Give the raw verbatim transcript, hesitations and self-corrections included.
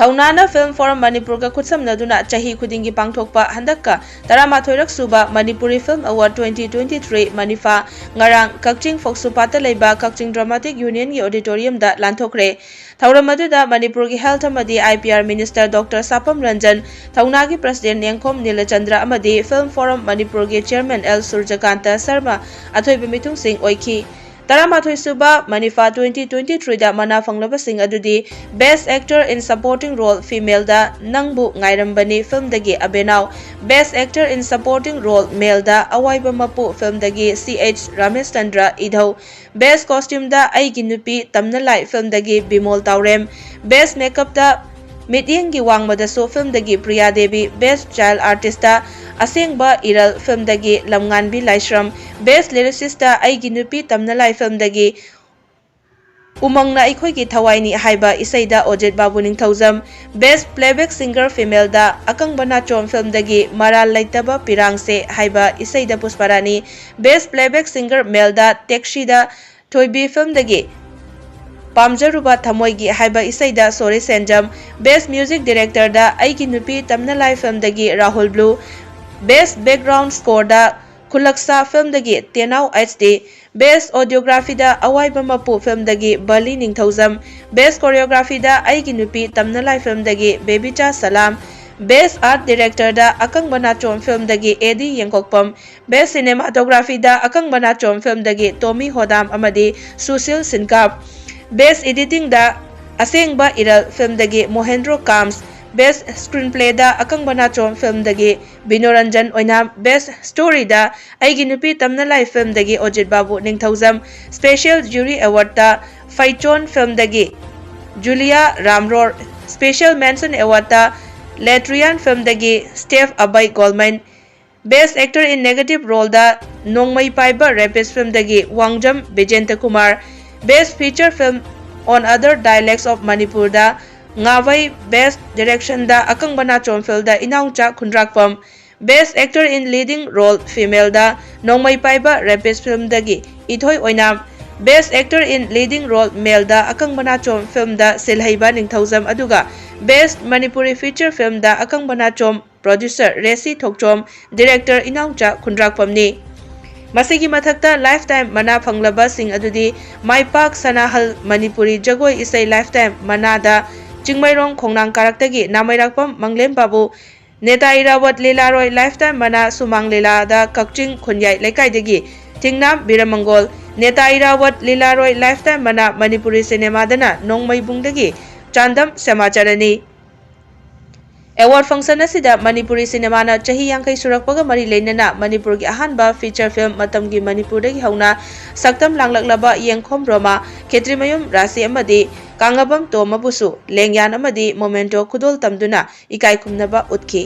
ꯊꯧꯅꯥꯅ Film Forum ꯃꯅꯤꯄꯨꯔꯒ ꯈꯨꯠꯁꯝꯅꯗꯨꯅ ꯆꯍꯤ ꯈꯨꯗꯤꯡꯒꯤ ꯄꯥꯡꯊꯣꯛꯄ ꯍꯟꯗꯛꯀ ꯇꯔꯥꯃꯥꯊꯣꯏꯔꯛ ꯁꯨꯕ Manipuri Film Award twenty twenty-three ꯃꯅꯤꯐꯥ ꯉꯔꯥꯡ ꯀꯛꯆꯤꯡ ꯐꯣꯛꯁꯨꯄꯥꯠꯇ ꯂꯩꯕ ꯀꯛꯆꯤꯡ Dramatic Unionꯒꯤ auditoriumꯗ ꯂꯥꯟꯊꯣꯛꯈ꯭ꯔꯦ꯫ ꯊꯧꯔꯝ ꯑꯗꯨꯗ ꯃꯅꯤꯄꯨꯔꯒꯤ Health ꯑꯃꯗꯤ I P R Minister Doctor ꯁꯥꯄꯝ Ranjan, ꯊꯧꯅꯥꯒꯤ President ꯅꯦꯡꯈꯣꯝ ꯅꯤꯂꯆꯟꯗ꯭ꯔ ꯑꯃꯗꯤ Film Forum ꯃꯅꯤꯄꯨꯔꯒꯤ Chairman ꯑꯦꯜ ꯁꯨꯔꯖꯀꯥꯟꯇ ꯁꯔꯃ ꯑꯊꯣꯏꯕ ꯃꯤꯊꯨꯡꯁꯤꯡ ꯑꯣꯏꯈꯤ꯫ ꯇꯔꯥꯃꯥꯊꯣꯏ ꯁꯨꯕ ꯃꯅꯤꯐꯥ twenty twenty-threeꯗ ꯃꯅꯥ ꯐꯪꯂꯕꯁꯤꯡ ꯑꯗꯨꯗꯤ Best Actor in Supporting Role Femaleꯗ ꯅꯪꯕꯨ ꯉꯥꯏꯔꯝꯕꯅꯤ filmꯗꯒꯤ ꯑꯕꯦꯅꯥꯎ, Best Actor in Supporting Role Maleꯗ ꯑꯋꯥꯏꯕ ꯃꯄꯨ filmꯗꯒꯤ ꯁꯤ ꯑꯩꯆ ꯔꯥꯃꯦꯁꯆꯟꯗ꯭ꯔ ꯏꯙꯧ, Best Costumeꯗ ꯑꯩꯒꯤ ꯅꯨꯄꯤ ꯇꯝꯅ ꯂꯥꯏ filmꯗꯒꯤ Bimol ꯇꯥꯎꯔꯦꯝ, Best Makeupꯇ ꯃꯤꯠꯌꯦꯡꯒꯤ ꯋꯥꯡꯃꯗꯁꯨ filmꯗꯒꯤ Priya Devi, Best Child Artistꯇ ꯑꯁꯦꯡꯕ ꯏꯔꯜ filmꯗꯒꯤ ꯂꯝꯉꯥꯟꯕꯤ ꯂꯥꯏꯁ꯭ꯔꯝ, Best Lyricistꯇ ꯑꯩꯒꯤ ꯅꯨꯄꯤ ꯇꯝꯅ ꯂꯥꯏ filmꯗꯒꯤ ꯎꯃꯪꯅ ꯑꯩꯈꯣꯏꯒꯤ ꯊꯋꯥꯏꯅꯤ ꯍꯥꯏꯕ ꯏꯁꯩꯗ ꯑꯣꯖꯤꯠ ꯕꯥꯕꯨ ꯅꯤꯡꯊꯧꯖꯝ, Best Playback Singer Femaleꯗ ꯑꯀꯪꯕ ꯅꯥꯆꯣꯝ filmꯗꯒꯤ ꯃꯔꯥꯜ ꯂꯩꯇꯕ ꯄꯤꯔꯥꯡꯁꯦ ꯍꯥꯏꯕ ꯏꯁꯩꯗ ꯄꯨꯁꯄꯥꯔꯥꯅꯤ, Best Playback Singer Maleꯗ Taxiꯗ ꯊꯣꯏꯕꯤ filmꯗꯒꯤ ꯄꯥꯝꯖꯔꯨꯕ ꯊꯃꯣꯏꯒꯤ ꯍꯥꯏꯕ ꯏꯁꯩꯗ ꯁꯣꯔꯤ ꯁꯦꯟꯖꯝ, Best Music Directorꯗ ꯑꯩꯒꯤ ꯅꯨꯄꯤ ꯇꯝꯅ ꯂꯥꯏ filmꯗꯒꯤ ꯔꯥꯍꯨꯜ ꯕ꯭ꯂꯨ, Best Background Scoreꯗ ꯈꯨꯂꯛꯁꯥ filmꯗꯒꯤ ꯇꯦꯅꯥꯎ ꯑꯩꯆ ꯗꯤ, Best Audiographyꯗ ꯑꯋꯥꯏꯕ ꯃꯄꯨ filmꯗꯒꯤ ꯕꯂꯤ ꯅꯤꯡꯊꯧꯖꯝ, Best Choreographyꯗ ꯑꯩꯒꯤ ꯅꯨꯄꯤ ꯇꯝꯅ ꯂꯥꯏ filmꯗꯒꯤ ꯕꯦꯕꯤꯆꯥ ꯁꯂꯥꯝ, Best Art Directorꯗ ꯑꯀꯪꯕ ꯅꯥꯆꯣꯝ filmꯗꯒꯤ ꯑꯦ ꯗꯤ ꯌꯦꯡꯀꯣꯛꯄꯝ, Best Cinematographyꯗ ꯑꯀꯪꯕ ꯅꯥꯆꯣꯝ filmꯗꯒꯤ ꯇꯣꯃꯤ ꯍꯣꯗꯥꯝ ꯑꯃꯗꯤ ꯁꯨꯁꯤꯜ ꯁꯤꯟꯀꯥꯞ, Best Editingꯗ ꯑꯁꯦꯡꯕ ꯏꯔꯜ filmꯗꯒꯤ ꯃꯣꯍꯦꯟꯗ꯭ꯔꯣ ꯀꯥꯝꯁ, Best Screenplayꯗ ꯑꯀꯪꯕ ꯅꯥꯆꯣꯝ filmꯗꯒꯤ ꯕꯤꯅꯣꯔꯟꯖꯟ ꯑꯣꯏꯅꯥꯝ, Best Storyꯗ ꯑꯩꯒꯤ ꯅꯨꯄꯤ ꯇꯝꯅ ꯂꯥꯏ filmꯗꯒꯤ ꯑꯣꯖꯤꯠ ꯕꯥꯕꯨ ꯅꯤꯡꯊꯧꯖꯝ, Special Jury Awardꯇ ꯐꯩꯆꯣꯟ filmꯗꯒꯤ Julia ꯔꯥꯝꯔꯣꯔ, Special Mention Awardꯇ ꯂꯦꯇ꯭ꯔꯤꯌꯥꯟ filmꯗꯒꯤ ꯁ꯭ꯇꯦꯐ Abhay ꯒꯣꯜꯃꯟ, Best Actor in Negative Roleꯗ ꯅꯣꯡꯃꯩ ꯄꯥꯏꯕ Rapist filmꯗꯒꯤ ꯋꯥꯡꯖꯝ ꯕꯤꯖꯦꯟꯇ Kumar, Best Feature Film on Other Dialects of Manipurꯗ ꯉꯥꯕꯩ, Best Directionꯗ ꯑꯀꯪꯕ ꯅꯥꯆꯣꯝ filmꯗ ꯏꯅꯥꯎꯆꯥ ꯈꯨꯟꯗ꯭ꯔꯥꯛꯄꯝ, Best Actor in Leading Role Femaleꯗ ꯅꯣꯡꯃꯩ ꯄꯥꯏꯕ Rampage filmꯗꯒꯤ ꯏꯊꯣꯏ Oinam, Best Actor in Leading Role Maleꯗ ꯑꯀꯪꯕ ꯅꯥꯆꯣꯝ filmꯗ ꯁꯤꯜꯍꯩꯕ ꯅꯤꯡꯊꯧꯖꯝ, ꯑꯗꯨꯒ Best Manipuri Feature Filmꯗ ꯑꯀꯪꯕ ꯅꯥꯆꯣꯝ producer ꯔꯦꯁꯤ ꯊꯣꯛꯆꯣꯝ, director ꯏꯅꯥꯎꯆꯥ ꯈꯨꯟꯗ꯭ꯔꯥꯛꯄꯝꯅꯤ꯫ ꯃꯁꯤꯒꯤ ꯃꯊꯛꯇ lifetime ꯃꯅꯥ ꯐꯪꯂꯕꯁꯤꯡ ꯑꯗꯨꯗꯤ ꯃꯥꯏꯄꯥꯛ ꯁꯅꯥꯍꯜ ꯃꯅꯤꯄꯨꯔꯤ ꯖꯒꯣꯏ ꯏꯁꯩ lifetime ꯃꯅꯥꯗ ꯆꯤꯡꯃꯩꯔꯣꯡ ꯈꯣꯡꯅꯥꯡ ꯀꯥꯔꯛꯇꯒꯤ ꯅꯥꯃꯩꯔꯥꯛꯄꯝ ꯃꯪꯂꯦꯝ ꯕꯥꯕꯨ, ꯅꯦꯇꯥ ꯏꯔꯥꯕꯣꯠ ꯂꯤꯂꯥꯔꯣꯏ lifetime ꯃꯅꯥ ꯁꯨꯃꯥꯡ ꯂꯤꯂꯥꯗ ꯀꯛꯆꯤꯡ ꯈꯨꯟꯌꯥꯏ ꯂꯩꯀꯥꯏꯗꯒꯤ ꯊꯤꯡꯅꯥꯝ ꯕꯤꯔꯃꯪꯒꯣꯜ, ꯅꯦꯇꯥ ꯏꯔꯥꯕꯣꯠ ꯂꯤꯂꯥꯔꯣꯏ lifetime ꯃꯅꯥ ꯃꯅꯤꯄꯨꯔꯤ ꯁꯤꯅꯦꯃꯥꯗꯅ ꯅꯣꯡꯃꯩꯕꯨꯡꯗꯒꯤ ꯆꯥꯟꯗꯝ ꯁꯦꯃꯥꯆꯔꯅꯤ꯫ Award function ꯑꯁꯤꯗ ꯃꯅꯤꯄꯨꯔꯤ ꯁꯤꯅꯦꯃꯥꯅ ꯆꯍꯤ ꯌꯥꯡꯈꯩ ꯁꯨꯔꯛꯄꯒ ꯃꯔꯤ ꯂꯩꯅꯅ ꯃꯅꯤꯄꯨꯔꯒꯤ ꯑꯍꯥꯟꯕ feature film ꯃꯇꯝꯒꯤ ꯃꯅꯤꯄꯨꯔꯗꯒꯤ ꯍꯧꯅ ꯁꯛꯇꯝ ꯂꯥꯡꯂꯛꯂꯕ ꯌꯦꯡꯈꯣꯝ ꯔꯣꯃꯥ, ꯈꯦꯇ꯭ꯔꯤꯃꯌꯨꯝ ꯔꯥꯁꯤ ꯑꯃꯗꯤ ꯀꯥꯡꯉꯕꯝ ꯇꯣꯝ ꯃꯕꯨꯁꯨ ꯂꯦꯡꯌꯥꯟ ꯑꯃꯗꯤ memento ꯈꯨꯗꯣꯜ ꯇꯝꯗꯨꯅ ꯏꯀꯥꯏ ꯈꯨꯝꯅꯕ ꯎꯠꯈꯤ꯫